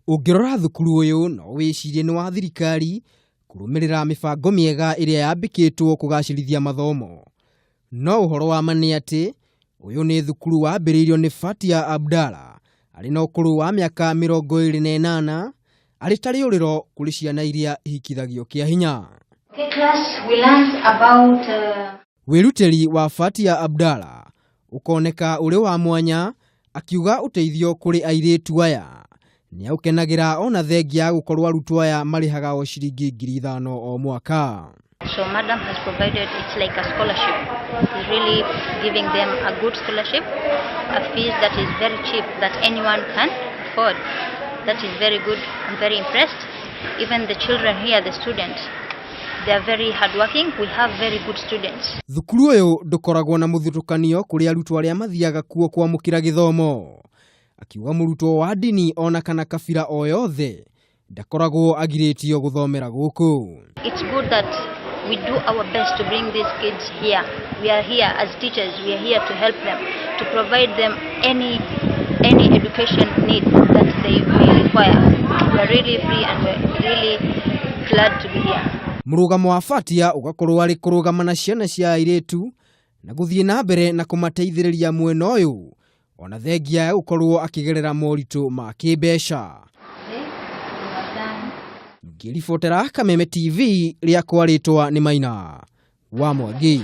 Ũngĩrora thukuru ũyũ no wĩcirie nĩ wa thirikari kũrũmĩrĩra mĩbango mĩega ĩrĩa yambĩkĩtwo kũgacĩrithia mathomo. No ũhoro wa ma nĩ atĩ ũyũ nĩ thukuru wambĩrĩirio nĩ Fatia Abdalla arĩ na ũkũrũ wa mĩaka 28 arĩ ta rĩũrĩro kũrĩ ciana iria ihikithagio kĩa hinya. Okay, class, we learned about Wĩrutĩri wa Fatia Abdalla ũkoneka ũrĩ wa mwanya akiuga ũteithio kũrĩ airĩtu aya nĩ aũkenagĩra ona thengia ya gũkorwo arutwo aya marĩhaga o ciringi 5,000 o mwaka. So madam has provided, it's like a scholarship. He's really giving them a good scholarship, a fees that is very cheap that anyone can afford. That is very good. I'm very impressed. Even the children here, the students, they are very hardworking. We have very good students. Thukuru ũyũ ndũkoragwo na mũthutũkanio kũrĩ arutwo arĩa mathiaga kuo kwamũkĩra gĩthomo. Akiuga mũrutwo wa ndini ona kana kabira o yothe ndakoragwo agirĩtio gũthomera gũkũ. It's good that we do our best to bring these kids here. We are here as teachers. We are here to help them, to provide them any education need that they may require. We are really free and we are really glad to be here. Mũrũgamo wa Fatia ũgakorwo arĩ kũrũgama na ciana cia airĩtu na gũthiĩ na mbere na kũmateithĩrĩria mwena ũyũ ona thengia ya gũkorwo akĩgerera moritũ ma kĩmbeca. Ngĩribotera Kameme TV rĩakwa rĩtwa nĩ Maina wa Mwangi.